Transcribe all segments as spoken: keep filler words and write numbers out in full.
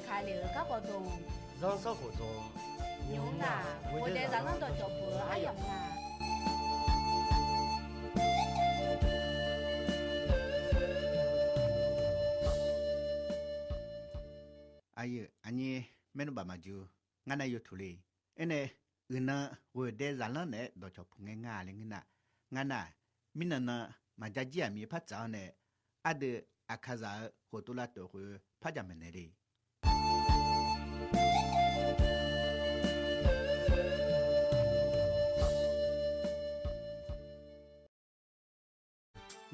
Daefkale-euq garkawv dm, zanrsanrkhof dm, nymq-mr nar, ghoedae zaqlanr dawqcawq puq-eu aryamq nga. Aqyuif aqnyir maernmr baf maqjur, ngar nae yawtuq le. Aernae, uiqnan ghoedae zaqlanr naeq-aer dawqcawq puq ngae ngar le ngeur nar, ngar nar, mirnan nan maqja jir-aq mir par tsaf-awr nae, ardeuv Aqkaqzaq-euq khofdov lavtov khof-eu par jaqmaeq naeq le.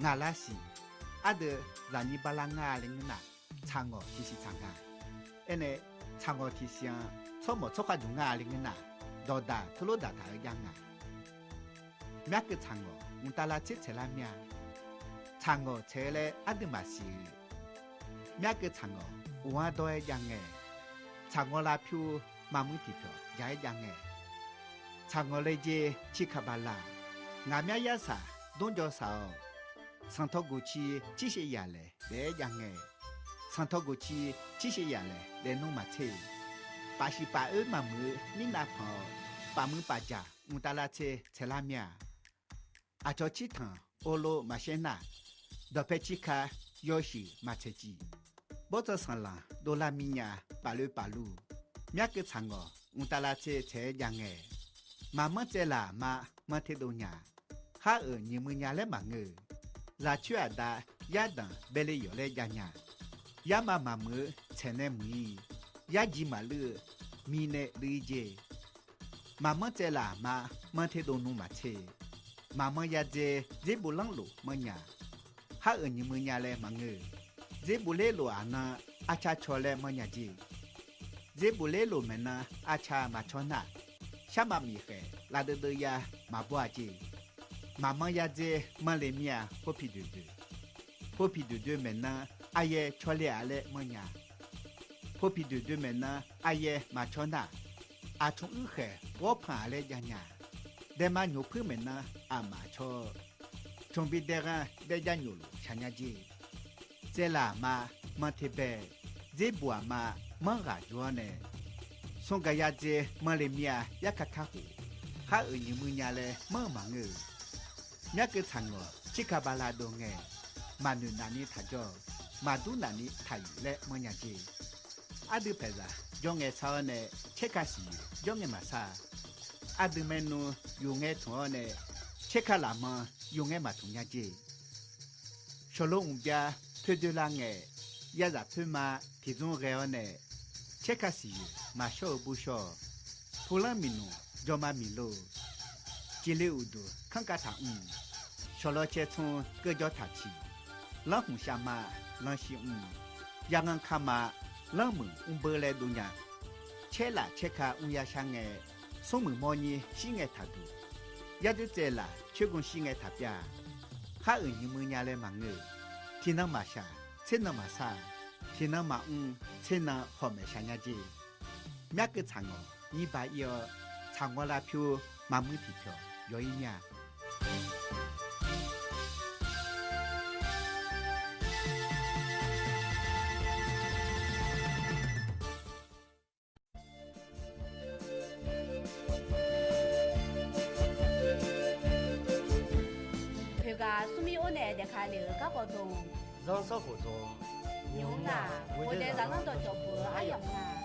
Ngaq lavsiq, ardeuv zaqnyir barlar ngar le ngeur nar, tsaqngawq tiqsiq tsaq nga. Aernae, tsaqngawq tiqsiq-anr tsawrmawf tsawrkhav juq ngar le ngeur nar, dawqdaq teulof daqtaq-eu jav nga. Myarkeuv tsaqngawq mqtav lavtser tsaeqlar mir-a. Tsaqngawq tsaeq-eu laer ardeuv maqsiq-eu. Myarkeuv tsaqngawq uq-anr dawr-aer jav ngae, tsaqngawq lavpyur maqmuiq tiqpyawq ja-aer jav ngae, tsaqngawq laejae cirkaq bala, ngaq myar yarsaq dmrjaw saq-awq. Sanqtaw goqci cirshaev yaq laeq daef-aer jav ngae, sanqtaw goqci cirshaev yaq laeq daef nmr maqtser. Pafshiq paf-oer maqmuiq-eu mirnav panq-awq. Pafmuiq pafjaq mqtav lavtser tsaeqlar mir-a. Aqcawq cirtanq ovlov maqshaer nar, dawqpae cirka yawshuif maqtsaeq cif. Bawrtsanq sanqlanq dovlar mir nya pafloe paflu. Myarkeuv tsaqngawq mqtav lavtser tsaeq-aer jav ngae, maqmanr tsaevlaf ma manr terdov nya. Khar-euq nyiq muiq nya laer maqngeur-eu. Zaqcoer aqda yardanq baele yawf laer jav nya. Yarma maqmuiq-eu tsaeq nae muiq-ir. Yarjir maqluiv-eu mi nae luiv-ir jer. Maqmanr tsaevlaf ma manr terdov nmr maqtser. Maqmanr yadzae dzerbov lanrlof manr nya. Khar-euq nyiq muiq nya laer maqngeur-eu. Dzerbov lerlof-aq nan arcar caw laer manr nya jer. Dzerbov lerlof maeqnan arcar maqcaw nar, sharma miqkhaeq lavdeuv deuv ya maqbawr-a jer. Maqmanr yadzae manr le mir-a khoerpiq doeqdoeq. Khoerpiq doeqdoeq maeqnan aryaer caw le-a laer manr nya. Khoerpiq doeqdoeq maeqnan aryaer maqcaw nar, aqtmq uirkhaeq ghawr panq-a laer jav nya. Daema nyoq puir maeqnan aqmaf caw-eu, tmqbi dae ghanr dae jav nyoq lof shaq nya jer. Tsaevlaf aqma manr ter bae, dzerbof aqma manr ghaq jur-awr nae, smrgaq yadzae manr le mir-a yarkar kar khof, khar-euq nyiq muiq nya laer manr-eu maqngeur-eu. Myarkeuv tsaqngawq cirka bala dov ngae, maqnoeq nafni taq jawr-eu, maqdur nafni taq yuf laer manr nya jer. Aqdui paeqzaq jawr ngae sar-awr nae, caerka siqyoeq jawr ngae maqsar-a. Aqdui maernmr yuf ngae tmq-awr nae, caerka lafmanr yuf ngae maqtmq nya jer. Shawqlo mqbyav poer doer lar ngae, yazaf poer ma tiqdzmr ghae-awr nae, caerka siqyoeq maqshawr-eu burshawr-awq. Pulanr miqnmq jawrma miqlo, ciqle uqduq kanrkav taq mr, shawqlaw caer tsmr keuvjawr taq ciq, lanrhmq shavma lanrshir mr, yaghanr kama lanrmuiq mrbeu laer dov nya. Caerlaf caerka mr yashar ngae, smrmuiq mawrnyir shir ngae taq duq, yardzer tsaevlaf coergan shir ngae taq pyav. Khar-euq nyiq muiq nya laer maqngeur-eu. Tiqnan maqshaq, tsernan maqsar-a. Tiqnan maqmr, tsernan hawq maeqshaq nya jer. Myarkeuv tsaqngawq nyir ba ir-awr, tsaqngawq lavpyur maqmuiq tiqpyawq yawq ir mir-a. Khoergar smrmir or nae daefka lef-euq garkawv dm, zanrsanrkhof dm, nymq-mr nar, ghoedae zaqlanr dawqcawq puq-eu aryamq nga.